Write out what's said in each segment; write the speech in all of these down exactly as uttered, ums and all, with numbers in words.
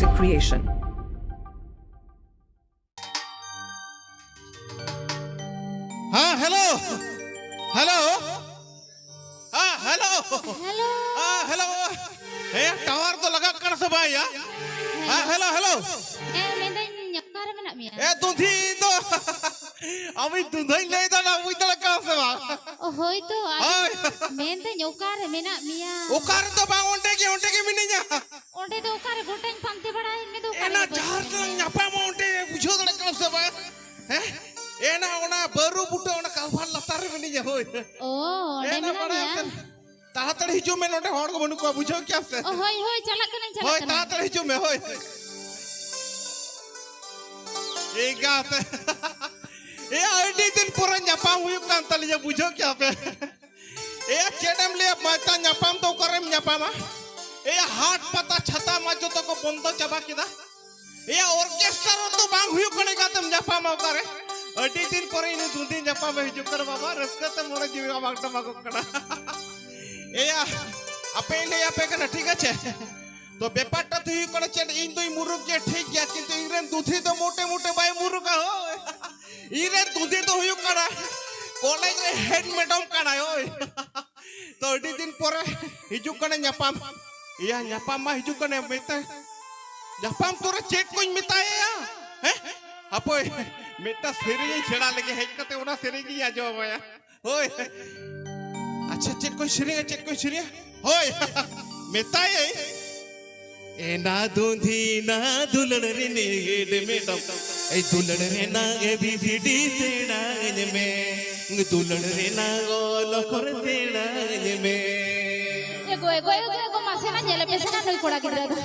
The creation. ᱦᱮᱸ, hello. Hello. ᱦᱮᱸ, hello. Hello. ᱦᱮᱸ, ᱦᱮᱞᱳ᱾ ᱦᱮᱸ, ᱴᱟᱣᱟᱨ ᱫᱚ ᱞᱟᱜᱟᱜ ᱠᱟᱱᱟ ᱥᱮ ᱵᱟᱝ ᱭᱟ? ᱦᱮᱸ, ᱦᱮᱞᱳ, ᱦᱮᱞᱳ᱾ ᱦᱮᱸ, ᱢᱮᱱᱫᱟᱹᱧ, ᱚᱠᱟᱨᱮ ᱢᱮᱱᱟᱜ ᱢᱮᱭᱟ? ᱮ, ᱫᱩᱸᱫᱷᱤ, ᱤᱧ ᱫᱚ ᱟᱢᱤᱧ ᱫᱩᱸᱫᱷᱟᱹᱧ ᱞᱟᱹᱭᱫᱟ ᱱᱟ, ᱵᱩᱡᱽ ᱫᱟᱲᱮᱭᱟᱜ ᱠᱟᱱᱟ ᱥᱮ ᱵᱟᱝ? ᱚ, ᱦᱳᱭ ᱛᱚ, ᱟᱫᱚ ᱦᱳᱭ᱾ ᱢᱮᱱᱫᱟᱹᱧ, ᱚᱠᱟᱨᱮ ᱢᱮᱱᱟᱜ ᱢᱮᱭᱟ? ᱚᱠᱟ ᱨᱮᱫᱚ ᱵᱟᱝ, ᱚᱸᱰᱮ ᱜᱮ, ᱚᱸᱰᱮ ᱜᱮ ᱢᱤᱱᱟᱹᱧᱟ᱾ ᱚᱸᱰᱮ ᱫᱚ ᱚᱠᱟᱨᱮ? ᱜᱚᱴᱟᱧ ᱯᱟᱱᱛᱮ ᱵᱟᱲᱟᱭᱮᱫ ᱢᱮ ᱫᱚ, ᱚᱠᱟᱨᱮ ᱮᱱᱟ ᱵᱟᱹᱧ ᱡᱟᱦᱟᱸ ᱧᱟᱢ ᱨᱮᱞᱟᱝ ᱢᱮᱭᱟ? ᱧᱟᱯᱟᱢᱟ, ᱚᱸᱰᱮ ᱵᱩᱡᱷᱟᱹᱣ ᱫᱟᱲᱮᱭᱟᱜ ᱠᱟᱱᱟᱢ ᱥᱮ ᱵᱟᱝ? ᱦᱮᱸ? ᱮᱱᱟ ᱚᱱᱟ ᱵᱟᱹᱨᱩ ᱵᱩᱴᱟᱹ, ᱚᱱᱟ ᱠᱟᱞᱵᱷᱟᱨ ᱞᱟᱛᱟᱨ ᱨᱮ ᱢᱤᱱᱟᱹᱧᱟ, ᱦᱳᱭ᱾ ᱚ, ᱚᱸᱰᱮ ᱮᱱᱟ ᱢᱮᱱᱟᱜ ᱵᱟᱲᱟᱭᱟᱢ ᱢᱮᱭᱟ? ᱥᱮ? ᱛᱟᱲᱟᱛᱟᱲᱤ ᱦᱤᱡᱩᱜ ᱢᱮ, ᱱᱚᱰᱮ ᱦᱚᱲ ᱠᱚ ᱵᱟᱹᱱᱩᱜ ᱠᱚᱣᱟ, ᱵᱩᱡᱷᱟᱹᱣ ᱠᱮᱭᱟᱢ ᱥᱮ? ᱚ, ᱦᱳᱭ, ᱦᱳᱭ, ᱪᱟᱞᱟᱜ ᱠᱟᱹᱱᱟᱹᱧ, ᱪᱟᱞᱟᱜ ᱦᱳᱭ, ᱠᱟᱹᱱᱟᱹᱧ᱾ ᱛᱟᱲᱟᱛᱟᱲᱤ ᱦᱤᱡᱩᱜ ᱢᱮ, ᱦᱳᱭ᱾ ᱮᱸᱜᱟᱛ᱾ ᱮᱭᱟ, ᱟᱹᱰᱤ ᱫᱤᱱ ᱯᱚᱨᱮ ᱧᱟᱯᱟᱢ ᱦᱩᱭᱩᱜ ᱠᱟᱱ ᱛᱟᱞᱤᱧᱟ, ᱵᱩᱡᱷᱟᱹᱣ ᱠᱮᱭᱟ ᱯᱮ᱾ ᱮᱭᱟ, ᱪᱮᱫ ᱮᱢ ᱞᱟᱹᱭᱟ, ᱢᱟᱭᱛᱟ ᱧᱟᱯᱟᱢ ᱫᱚ ᱚᱠᱟᱨᱮᱢ ᱧᱟᱯᱟᱢᱟ? ᱮᱭᱟ, ᱦᱟᱴ ᱯᱟᱛᱟ ᱪᱷᱟᱛᱟ ᱢᱟ ᱡᱚᱛᱚ ᱠᱚ ᱵᱚᱱᱫᱚ ᱪᱟᱵᱟ ᱠᱮᱫᱟ᱾ ᱮᱭᱟ, ᱚᱨᱠᱮᱥᱴᱟᱨ ᱦᱚᱸ ᱛᱚ ᱵᱟᱝ ᱦᱩᱭᱩᱜ ᱠᱟᱱᱟ, ᱮᱱᱠᱷᱟᱱ ᱛᱮᱢ ᱧᱟᱯᱟᱢᱟ ᱚᱠᱟᱨᱮ? ᱟᱹᱰᱤ ᱫᱤᱱ ᱯᱚᱨᱮ ᱤᱧ ᱫᱩᱸᱫᱷᱤ ᱧᱟᱯᱟᱢᱮ ᱦᱤᱡᱩᱜ ᱠᱟᱱᱟ ᱵᱟᱵᱟ, ᱨᱟᱹᱥᱠᱟᱹ ᱛᱮ ᱢᱚᱱᱮ ᱡᱤᱣᱤ ᱟᱢᱟᱜ ᱴᱟᱢᱟᱠᱚᱜ ᱠᱟᱱᱟ᱾ ᱮᱭᱟ, ᱟᱯᱮ ᱞᱟᱹᱭ ᱟᱯᱮ ᱠᱟᱱᱟ, ᱴᱷᱤᱠ ᱟᱪᱷᱮ? ᱛᱚ ᱵᱮᱯᱟᱨᱴᱟ ᱫᱚ ᱦᱩᱭᱩᱜ ᱠᱟᱱᱟ ᱪᱮᱫ, ᱤᱧ ᱫᱚᱧ ᱢᱩᱨᱩᱠ ᱜᱮᱭᱟ, ᱴᱷᱤᱠ ᱜᱮᱭᱟ, ᱠᱤᱱᱛᱩ ᱤᱧ ᱨᱮᱱ ᱫᱩᱸᱫᱷᱤ ᱫᱚ ᱢᱚᱴᱮ ᱢᱚᱴᱮ ᱵᱟᱭ ᱢᱩᱨᱩᱠᱟ, ᱦᱳᱭ᱾ ᱤᱧ ᱨᱮᱱ ᱫᱩᱸᱫᱷᱤ ᱫᱚ ᱦᱩᱭᱩᱜ ᱠᱟᱱᱟ ᱠᱚᱞᱮᱡᱽ ᱨᱮ ᱦᱮᱰ ᱢᱮᱰᱟᱢ ᱠᱟᱱᱟᱭ, ᱳᱭ᱾ ᱛᱚ ᱟᱹᱰᱤ ᱫᱤᱱ ᱯᱚᱨᱮ ᱦᱤᱡᱩᱜ ᱠᱟᱱᱟ ᱧᱟᱯᱟᱢ᱾ ᱤᱭᱟ, ᱧᱟᱯᱟᱢ ᱢᱟ ᱦᱤᱡᱩᱜ ᱠᱟᱱᱟ, ᱢᱮᱛᱟᱭ, ᱧᱟᱯᱟᱢ ᱛᱚᱨᱟ ᱪᱮᱫ ᱠᱚᱧ ᱢᱮᱛᱟᱭᱟ? ᱦᱮᱸ? ᱦᱟᱯᱳᱭ, ᱢᱤᱫᱴᱟᱝ ᱥᱮᱨᱮᱧ ᱤᱧ ᱥᱮᱬᱟ ᱞᱮᱜᱮ, ᱦᱮᱡ ᱠᱟᱛᱮ ᱚᱱᱟ ᱥᱮᱨᱮᱧ ᱜᱤᱧ ᱟᱸᱡᱚᱢ ᱟᱢᱟᱭᱟ᱾ ᱦᱳᱭ᱾ ᱟᱪᱪᱷᱟ, ᱪᱮᱫ ᱠᱚᱧ ᱥᱮᱨᱮᱧᱟ, ᱪᱮᱫ ᱠᱚᱧ ᱥᱮᱨᱮᱧᱟ? ᱦᱳᱭ᱾ ᱢᱮᱛᱟᱭᱟᱹᱧ᱾ ᱮᱱᱟ ᱫᱩᱸᱫᱷᱤ ᱱᱟ ᱫᱩᱞᱟᱹᱲ ᱨᱤᱱᱤᱡ ᱦᱮᱰ ᱢᱮᱰᱟᱢ, ᱮᱭ ᱫᱩᱞᱟᱹᱲ ᱨᱮᱱᱟᱜ ᱮ ᱵᱤ ᱥᱤ ᱰᱤ ᱥᱮᱬᱟᱧ ᱢᱮ, ᱫᱩᱞᱟᱹᱲ ᱨᱮᱱᱟᱜ ᱚᱞ ᱚᱠᱷᱚᱨ ᱥᱮᱬᱟᱧ ᱢᱮ᱾ ᱮ ᱜᱚᱭ, ᱜᱚᱭ, ᱜᱚᱭ, ᱜᱚᱭ, ᱢᱟᱥᱮ ᱱᱟ ᱧᱮᱞᱮ ᱯᱮᱥᱮ ᱱᱟ ᱱᱩᱭ ᱠᱚᱲᱟ ᱜᱤᱫᱽᱨᱟᱹ ᱫᱚ᱾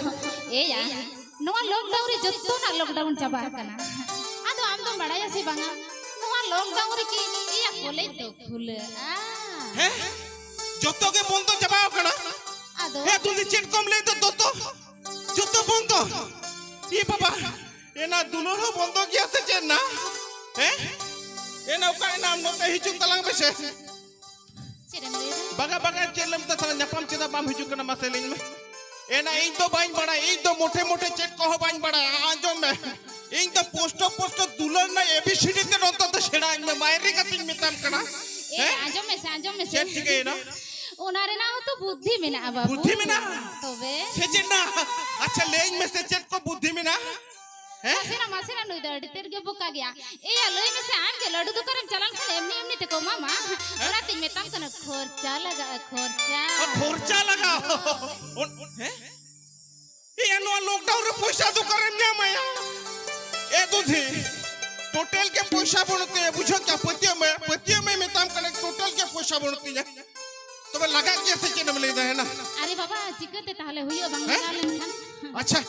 ᱮᱭᱟ, ᱱᱚᱣᱟ ᱞᱚᱠᱰᱟᱣᱩᱱ ᱨᱮ ᱡᱚᱛᱚᱱᱟᱜ ᱞᱚᱠᱰᱟᱣᱩᱱ ᱪᱟᱵᱟ ᱟᱠᱟᱱᱟ᱾ ᱟᱫᱚ ᱟᱢ ᱫᱚᱢ ᱵᱟᱲᱟᱭᱟ ᱥᱮ ᱵᱟᱝᱟ, ᱱᱚᱣᱟ ᱞᱚᱠᱰᱟᱣᱩᱱ ᱨᱮ ᱠᱤ ᱤᱭᱟ ᱠᱚᱞᱮᱡᱽ ᱫᱚ ᱠᱷᱩᱞᱟᱹᱜᱼᱟ? ᱦᱮᱸ? ᱡᱚᱛᱚ ᱜᱮ ᱵᱚᱱᱫᱚ ᱪᱟᱵᱟ ᱟᱠᱟᱱᱟ? ᱟᱫᱚ? ᱦᱮᱸ, ᱫᱩᱸᱫᱷᱤ ᱪᱮᱫ ᱠᱚᱢ ᱞᱟᱹᱭ ᱫᱚ, ᱫᱚᱛᱚ? ᱡᱚᱛᱚ ᱵᱚᱱᱫᱚ? ᱮ ᱵᱟᱵᱟ, ᱮᱱᱟ ᱫᱩᱞᱟᱹᱲ ᱦᱚᱸ ᱵᱚᱱᱫᱚ ᱜᱮᱭᱟ ᱥᱮ ᱪᱮᱫ ᱱᱟ? ᱦᱮᱸ? ᱮᱱᱟ ᱚᱠᱟ ᱮᱱᱟᱢ ᱱᱚᱛᱮ ᱦᱤᱡᱩᱜ ᱛᱟᱞᱟᱝ ᱢᱮᱥᱮ᱾ ᱪᱮᱫ ᱮᱢ ᱞᱟᱹᱭᱫᱟ? ᱵᱟᱝᱟ, ᱵᱟᱝᱟ, ᱪᱮᱫ ᱞᱮᱢ ᱛᱟᱦᱞᱮ ᱧᱟᱯᱟᱢ ᱪᱮᱫᱟᱜ ᱵᱟᱢ ᱦᱤᱡᱩᱜ ᱠᱟᱱᱟ ᱢᱟᱥᱮ ᱞᱟᱹᱭ ᱢᱮ? ᱮᱱᱟ, ᱤᱧ ᱫᱚ ᱵᱟᱹᱧ ᱵᱟᱲᱟᱭᱟ, ᱤᱧ ᱫᱚ ᱢᱚᱴᱷᱮ ᱢᱚᱴᱷᱮ ᱪᱮᱫ ᱠᱚᱦᱚᱸ ᱵᱟᱹᱧ ᱵᱟᱲᱟᱭᱟ᱾ ᱟᱸᱡᱚᱢ ᱢᱮ, ᱤᱧ ᱫᱚ ᱯᱳᱥᱴᱚ ᱯᱳᱥᱴᱚ ᱫᱩᱞᱟᱹᱲ ᱨᱮᱱᱟᱜ ᱮ ᱵᱤ ᱥᱤ ᱰᱤ ᱛᱮ ᱱᱚᱛᱮ ᱫᱚ ᱥᱮᱬᱟᱧ ᱢᱮ, ᱢᱟᱭᱨᱤ ᱠᱟᱛᱮᱧ ᱢᱮᱛᱟᱢ ᱠᱟᱱᱟ᱾ ᱮ, ᱦᱮᱸ? ᱟᱸᱡᱚᱢ ᱢᱮᱥᱮ, ᱟᱸᱡᱚᱢ ᱢᱮᱥᱮ᱾ ᱪᱮᱫ ᱪᱤᱠᱟᱹᱭᱮᱱᱟ? ᱚᱱᱟ ᱨᱮᱱᱟᱜ ᱦᱚᱸᱛᱚ ᱵᱩᱫᱽᱫᱷᱤ ᱢᱮᱱᱟᱜᱼᱟ, ᱵᱟᱹᱵᱩ᱾ ᱵᱩᱫᱽᱫᱷᱤ ᱢᱮᱱᱟᱜᱼᱟ? ᱛᱚᱵᱮ? ᱥᱮ ᱪᱮᱫ ᱱᱟ? ᱟᱪᱪᱷᱟ, ᱞᱟᱹᱭᱟᱹᱧ ᱢᱮᱥᱮ, ᱪᱮᱫ ᱠᱚ ᱵᱩᱫᱽᱫᱷᱤ ᱢᱮᱱᱟᱜᱼᱟ? ᱦᱮᱸ? ᱢᱟᱥᱮᱱᱟ, ᱢᱟᱥᱮᱱᱟ, ᱱᱩᱭ ᱫᱚ ᱟᱹᱰᱤ ᱛᱮᱫ ᱜᱮ ᱵᱚᱠᱟ ᱜᱮᱭᱟ᱾ ᱮᱭᱟ, ᱞᱟᱹᱭ ᱢᱮᱥᱮ, ᱟᱢ ᱜᱮ ᱞᱟᱹᱰᱩ ᱫᱚᱠᱟᱱᱮᱢ ᱪᱟᱞᱟᱣ ᱞᱮᱱᱠᱷᱟᱱ ᱮᱢᱱᱤ ᱮᱢᱱᱤ ᱛᱮᱠᱚ ᱮᱢᱟᱢᱟ? ᱦᱮᱸ? ᱚᱱᱟᱛᱤᱧ ᱢᱮᱛᱟᱢ ᱠᱟᱱᱟ, ᱠᱷᱚᱨᱪᱟ ᱞᱟᱜᱟᱜᱼᱟ, ᱠᱷᱚᱨᱪᱟ᱾ ᱚ, ᱠᱷᱚᱨᱪᱟ ᱞᱟᱜᱟᱜᱼᱟ᱾ ᱚᱱ-, ᱦᱮᱸ? ᱮᱭᱟ, ᱱᱚᱣᱟ ᱞᱚᱠᱰᱟᱣᱩᱱ ᱨᱮ ᱯᱚᱭᱥᱟ ᱫᱚ ᱚᱠᱟᱨᱮᱢ ᱧᱟᱢᱟᱭᱟ? ᱮ ᱫᱩᱫᱷᱤ, ᱴᱳᱴᱟᱞ ᱜᱮ ᱯᱚᱭᱥᱟ ᱵᱟᱹᱱᱩᱜ ᱛᱤᱧᱟ, ᱵᱩᱡᱷᱟᱹᱣ ᱠᱮᱫᱟ? ᱯᱟᱹᱛᱭᱟᱹᱣ ᱢᱮ, ᱯᱟᱹᱛᱭᱟᱹᱣ ᱢᱮ, ᱢᱮᱛᱟᱢ ᱠᱟᱱᱟ, ᱴᱳᱴᱟᱞ ᱜᱮ ᱯᱚᱭᱥᱟ ᱵᱟᱹᱱᱩᱜ ᱛᱤᱧᱟ᱾ ᱛᱚᱵᱮ ᱞᱟᱜᱟᱜ ᱜᱮᱭᱟ ᱥᱮ ᱪᱮᱫ ᱮᱢ ᱞᱟᱹᱭᱫᱟ, ᱦᱮᱱᱟ? ᱟᱨᱮ ᱵᱟᱵᱟ, ᱪᱤᱠᱟᱹᱛᱮ ᱛᱟᱦᱞᱮ ᱦᱩᱭᱩᱜᱼᱟ, ᱵᱟᱝ ᱦᱮᱸ? ᱞᱟᱜᱟᱣ ᱞᱮᱱᱠᱷᱟᱱ? ᱟᱪᱪᱷᱟ,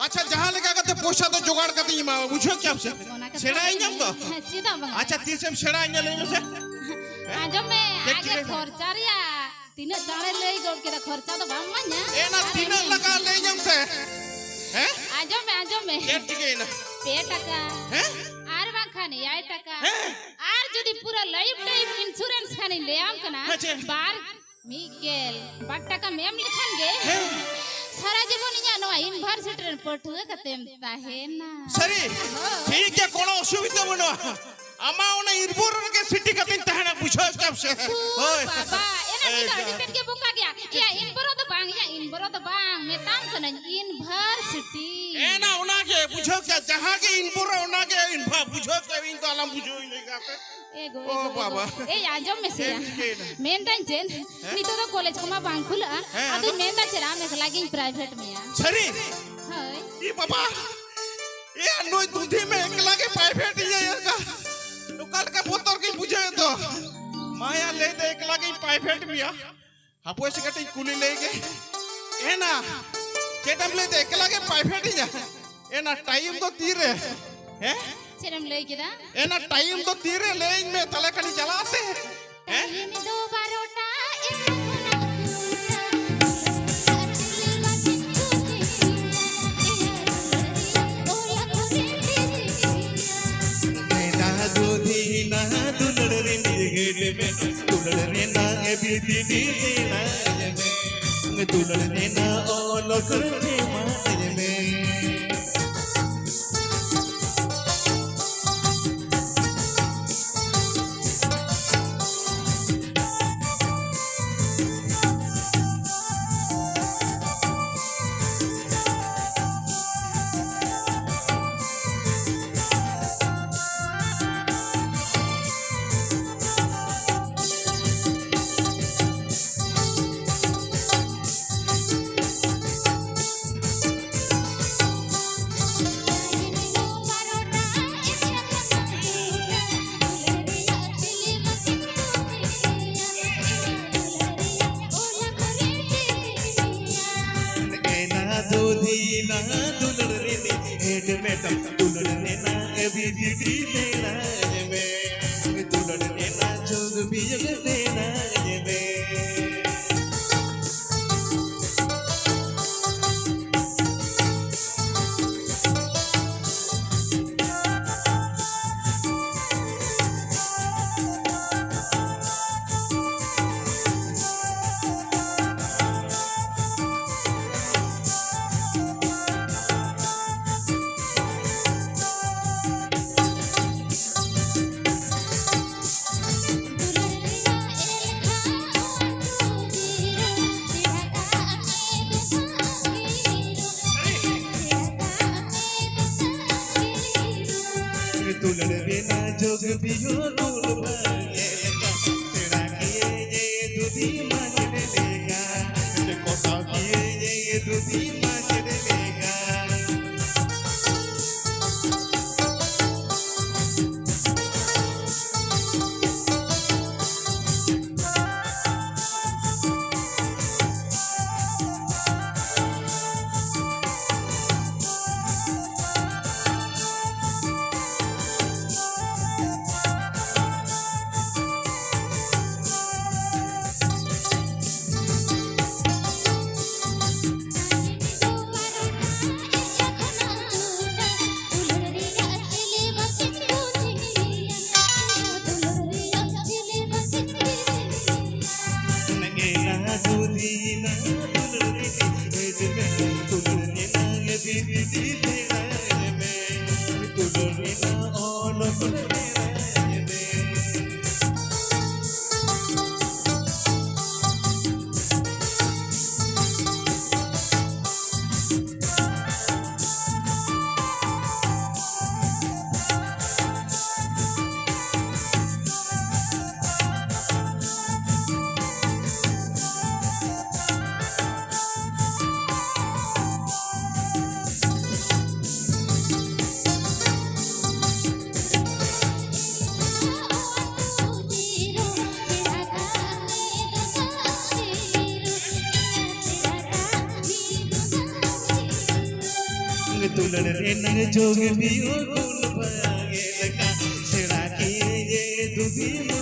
ᱟᱪᱪᱷᱟ, ᱡᱟᱦᱟᱸ ᱞᱮᱠᱟ ᱠᱟᱛᱮ ᱯᱚᱭᱥᱟ ᱫᱚ ᱡᱚᱜᱟᱲ ᱠᱟᱛᱮᱧ ᱮᱢᱟᱢᱟ, ᱵᱩᱡᱷᱟᱹᱣ ᱠᱮᱫᱟᱢ ᱥᱮ? ᱚᱱᱟ ᱠᱟᱛᱷᱟ ᱥᱮᱬᱟᱭᱟᱹᱧ ᱟᱢ ᱫᱚ? ᱦᱮᱸ, ᱪᱮᱫᱟᱜ ᱵᱟᱝ? ᱟᱪᱪᱷᱟ, ᱛᱤᱥᱮᱢ ᱥᱮᱬᱟᱭᱟᱹᱧᱟ, ᱞᱟᱹᱭ ᱢᱮᱥᱮ? ᱟᱸᱡᱚᱢ ᱢᱮ, ᱪᱮᱫ ᱟᱜᱮ ᱪᱤᱠᱟᱹᱭᱮᱱᱟ? ᱠᱷᱚᱨᱪᱟ ᱨᱮᱭᱟᱜ ᱛᱤᱱᱟᱹᱜ ᱪᱟᱬᱮ ᱞᱟᱹᱭ ᱜᱚᱫ ᱠᱮᱫᱟ, ᱠᱷᱚᱨᱪᱟ ᱫᱚ ᱵᱟᱢ ᱤᱢᱟᱹᱧᱟ? ᱮᱱᱟ ᱟᱨ ᱛᱤᱱᱟᱹᱜ ᱤᱧ ᱞᱟᱜᱟᱜᱼᱟ, ᱞᱟᱹᱭᱟᱹᱧ ᱟᱢ ᱥᱮ? ᱦᱮᱸ? ᱟᱸᱡᱚᱢ ᱢᱮ, ᱟᱸᱡᱚᱢ ᱢᱮ᱾ ᱪᱮᱫ ᱪᱤᱠᱟᱹᱭᱮᱱᱟ? ᱯᱮ ᱴᱟᱠᱟ᱾ ᱦᱮᱸ? ᱟᱨ ᱵᱟᱝᱠᱷᱟᱱ ᱮᱭᱟᱭ ᱴᱟᱠᱟ᱾ ᱦᱮᱸ? ᱟᱨ ᱡᱩᱫᱤ ᱯᱩᱨᱟᱹ ᱞᱟᱭᱤᱯᱷ ᱴᱟᱭᱤᱢ ᱤᱱᱥᱩᱨᱮᱱᱥ ᱠᱷᱟᱱᱤᱧ ᱞᱟᱹᱭᱟᱢ ᱠᱟᱱᱟ, ᱦᱮᱸ, ᱪᱮᱫ? ᱵᱟᱨ, ᱢᱤᱫ ᱜᱮᱞ ᱵᱟᱨ ᱴᱟᱠᱟᱢ ᱮᱢ ᱞᱮᱠᱷᱟᱱ ᱜᱮ ᱦᱮᱸ᱾ ᱥᱟᱨᱟ ᱡᱤᱵᱚᱱ ᱤᱧᱟᱹᱜ ᱱᱚᱣᱟ ᱤᱭᱩᱱᱤᱵᱷᱟᱨᱥᱤᱴᱤ ᱨᱮᱱ ᱯᱟᱹᱴᱷᱩᱣᱟᱹ ᱠᱟᱛᱮᱢ ᱛᱟᱦᱮᱱᱟ᱾ ᱥᱟᱹᱨᱤ? ᱦᱳᱭ᱾ ᱴᱷᱤᱠ ᱜᱮᱭᱟ, ᱠᱳᱱᱳ ᱚᱥᱩᱵᱤᱫᱷᱟ ᱵᱟᱹᱱᱩᱜᱼᱟ᱾ ᱟᱢᱟᱜ ᱚᱱᱟ ᱤᱱᱵᱳᱨᱳ ᱨᱮᱜᱮ ᱥᱤᱴᱤ ᱠᱟᱛᱮᱧ ᱛᱟᱦᱮᱱᱟ, ᱵᱩᱡᱷᱟᱹᱣ ᱠᱮᱫᱟᱢ ᱥᱮ? ᱳ ᱦᱳᱭ᱾ ᱵᱟᱵᱟ, ᱮᱱᱟ ᱮᱭ ᱱᱤᱛ ᱫᱚ ᱟᱹᱰᱤ ᱡᱟᱠ᱾ ᱛᱮᱫ ᱜᱮ ᱵᱚᱠᱟ ᱜᱮᱭᱟ᱾ ᱮᱭᱟ, ᱤᱱᱵᱳᱨᱳ ᱫᱚ ᱵᱟᱝ, ᱮᱭᱟ, ᱤᱱᱵᱳᱨᱳ ᱫᱚ ᱵᱟᱝ, ᱢᱮᱛᱟᱢ ᱠᱟᱹᱱᱟᱹᱧ ᱤᱱᱵᱷᱟᱨᱥᱤᱴᱤ᱾ ᱮᱱᱟ ᱚᱱᱟᱜᱮ, ᱵᱩᱡᱷᱟᱹᱣ ᱠᱮᱫᱟ, ᱡᱟᱦᱟᱸ ᱜᱮ ᱤᱱᱵᱳᱨᱳ ᱚᱱᱟᱜᱮ ᱤᱱᱵᱷᱟ-, ᱵᱩᱡᱷᱟᱹᱣ ᱠᱮᱫᱟ, ᱤᱧ ᱫᱚ ᱟᱞᱚᱢ ᱵᱩᱡᱷᱟᱹᱣ ᱤᱧ ᱞᱮᱠᱟ ᱛᱮ᱾ ᱮ ᱜᱳ, ᱮ ᱳ ᱜᱳ, ᱮ ᱵᱟᱵᱟ᱾ ᱜᱳ᱾ ᱮᱭ, ᱟᱸᱡᱚᱢ ᱢᱮᱥᱮ᱾ ᱪᱮᱫ ᱪᱤᱠᱟᱹᱭᱮᱱᱟ? ᱢᱮᱱᱫᱟᱹᱧ ᱪᱮᱫ, ᱦᱮᱸ? ᱱᱤᱛᱚᱜ ᱫᱚ ᱠᱚᱞᱮᱡᱽ ᱠᱚᱢᱟ ᱵᱟᱝ ᱠᱷᱩᱞᱟᱹᱜᱼᱟ᱾ ᱦᱮᱸ, ᱟᱫᱚᱧ ᱟᱫᱚ? ᱢᱮᱱᱫᱟ ᱪᱮᱫ, ᱟᱢ ᱮᱠᱞᱟ ᱜᱤᱧ ᱯᱨᱟᱭᱵᱷᱮᱴ ᱢᱮᱭᱟ᱾ ᱥᱟᱹᱨᱤ? ᱦᱳᱭ᱾ ᱮ ᱵᱟᱵᱟ, ᱮ ᱱᱩᱭ ᱫᱩᱫᱷᱤ ᱢᱮ ᱮᱠᱞᱟ ᱜᱮ ᱯᱨᱟᱭᱵᱷᱮᱴ ᱤᱧᱟᱹ ᱮᱠᱟ᱾ ᱚᱠᱟ ᱞᱮᱠᱟ ᱵᱚᱛᱚᱨ ᱜᱤᱧ ᱵᱩᱡᱷᱟᱹᱣᱮᱫ ᱫᱚ᱾ ᱢᱟᱭᱟ ᱞᱟᱹᱭ ᱫᱟ ᱮᱠᱞᱟ ᱜᱤᱧ ᱯᱨᱟᱭᱵᱷᱮᱴ ᱢᱮᱭᱟ᱾ ᱦᱟᱯᱳᱭ ᱥᱮ ᱠᱟᱹᱴᱤᱡ ᱠᱩᱞᱤ ᱞᱮᱜᱮ᱾ ᱮᱱᱟ, ᱪᱮᱫ ᱮᱢ ᱞᱟᱹᱭ ᱫᱟ? ᱮᱠᱞᱟ ᱜᱮ ᱯᱨᱟᱭᱵᱷᱮᱴ ᱤᱧᱟ? ᱮᱱᱟ, ᱴᱟᱭᱤᱢ ᱫᱚ ᱛᱤᱨᱮ? ᱦᱮᱸ? ᱪᱮᱫ ᱮᱢ ᱞᱟᱹᱭ ᱠᱮᱫᱟ? ᱮᱱᱟ, ᱴᱟᱭᱤᱢ ᱫᱚ ᱛᱤᱨᱮ? ᱞᱟᱹᱭᱟᱹᱧ ᱢᱮ, ᱛᱟᱦᱞᱮ ᱠᱷᱟᱱᱤᱧ ᱪᱟᱞᱟᱜᱼᱟ ᱥᱮ? ᱦᱮᱸ? ᱴᱟᱭᱤᱢ ᱫᱚ ᱵᱟᱨᱚᱴᱟ ᱮᱢ ᱠᱷᱚᱱᱟᱜ ᱫᱩᱴᱟ᱾ ᱟᱨ ᱛᱤᱨᱞᱟᱹ ᱞᱟᱹᱜᱤᱫ ᱫᱚ ᱛᱤᱨᱞᱟᱹ, ᱮᱭᱟᱨ ᱥᱟᱹᱨᱤ, ᱚᱭᱟ ᱠᱚᱨᱮ ᱛᱤᱨᱞᱟᱹ᱾ ᱢᱮᱱᱟ ᱫᱩᱫᱷᱤ ᱱᱟ ᱫᱩᱞᱟᱹᱲ ᱨᱤᱱᱤᱡ ᱜᱮᱰᱮ ᱢᱮ, ᱫᱩᱞᱟᱹᱲ ᱨᱮᱱᱟᱜ ᱮ ᱵᱤᱫᱤ ᱵᱤᱫᱤ ᱱᱟ ᱢᱮ᱾ ᱫᱩᱞᱟᱹᱲ ᱮᱱᱟ ᱚᱞᱚᱜ ᱨᱮ ᱢᱟᱱᱮ ᱢᱮ᱾ ᱮᱱᱟ ᱫᱩᱫᱷᱤ ᱱᱟ ᱫᱩᱞᱟᱹᱲ ᱨᱤᱱᱤᱡ ᱦᱮᱰ ᱢᱮᱰᱟᱢ ᱫᱩᱞᱟᱹᱲ ᱮᱱᱟ ᱮ ᱵᱤ ᱥᱤ ᱰᱤ ᱥᱮᱬᱟᱭ ᱢᱮ᱾ ᱫᱩᱞᱟᱹᱲ ᱮᱱᱟ ᱡᱳᱜ ᱵᱤᱭᱳᱜ ᱥᱮᱬᱟᱭ ᱢᱮ᱾ ᱫᱩᱞᱟᱹᱲ ᱵᱮᱱᱟ ᱡᱳᱜ ᱵᱤᱭᱳᱜ ᱜᱩᱱ ᱵᱷᱟᱜᱮ ᱞᱮᱠᱟ᱾ ᱥᱮᱬᱟ ᱠᱤᱭᱟᱹᱧ ᱮ ᱫᱩᱫᱤ ᱢᱟᱪᱮᱫ ᱞᱮᱠᱟ᱾ ᱠᱚᱴᱟᱣ ᱠᱤᱭᱟᱹᱧ ᱮ ᱫᱩᱫᱤ ᱢᱟᱪᱮᱫ ᱞᱮᱠᱟ᱾ ᱫᱩᱞᱟᱹᱲ ᱨᱮᱱᱟᱜ ᱡᱳᱜ ᱵᱤᱭᱳᱜ ᱜᱩᱞ ᱵᱟᱜᱮ ᱞᱮᱠᱟ ᱥᱮᱬᱟ ᱠᱤᱭᱟᱹᱧ ᱫᱩᱫᱤ᱾